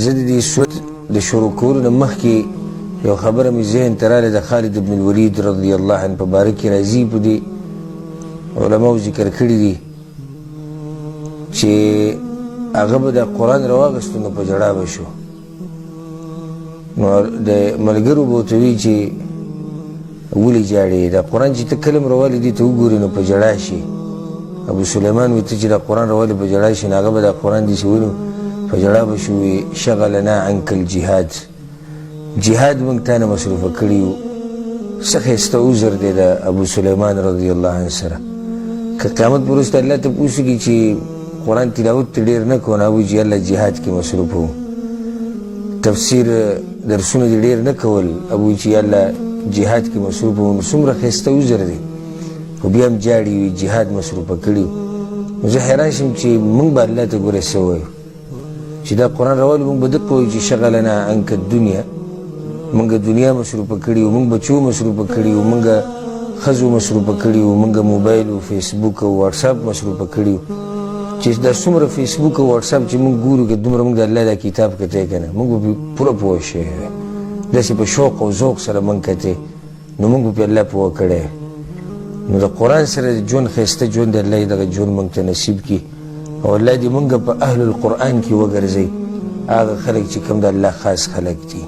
زه د دې سورت د شروع کولو نه مخکې یو خبره مې ذهن ته راغله، د خالد بن الولید رضی الله عنه په باره کې راځي. په دې علماو ذکر کړي دي چې هغه به د قرآن راواغستو نو په ژړا به شو، نو د ملګرو به ورته وي چې ولې ژاړې، دا قرآن چې ته کله هم راوالې دې ته وګورې نو په ژړا شي. ابو سلیمان وي ته چې دا قرآن راوالې په ژړا شي، نو هغه به دا قرآن داسې ونیو په ژړا به شو، وي شغلنا عنک الجهاد، جهاد موږ تا نه مصروفه کړي یو. څه ښایسته عذر دی د ابو سلیمان رضی الله عنه سره. که قیامت پر وروسته الله تپوس وکړي چې قرآن تلاوت ته ډېر نه کوو، نو هغه وایي چې الله جهاد کې مصروف وو، تفسیر درسونه دې ډېر نه کول، هغه وایي چې الله جهاد کې مصروف وو. نو څومره ښایسته عذر دی، خو بیا هم ژاړي وي جهاد مصروفه کړي. نو زه حیران شم چې موږ به الله ته ګوره څه وایو چې دا قرآن راولو، موږ به دقه وایو چې شغلنا عنک الدنیا، موږ دنیا مصروفه کړي وو، موږ بچو مصروفه کړي وو، موږ ښځو مصروفه کړي وو، موږ موبایل او فیسبوک او واټساپ مصروفه کړي وو. چې دا څومره فیسبوک او واټساپ چې موږ ګورو که دومره موږ د الله دا کتاب کتی که نه، موږ به پرې پوره پوه شوي وی، داسې په شوق او ذوق سره موږ کتی، نو موږ به پرې الله پوه کړی. نو د قرآن سره ژوند ښایسته ژوند دی، الله یې دغه ژوند موږ ته نصیب کړي او الله دې موږ په اهل القرآن کې وګرځوي، هغه خلک چې کوم د الله خاص خلک دي.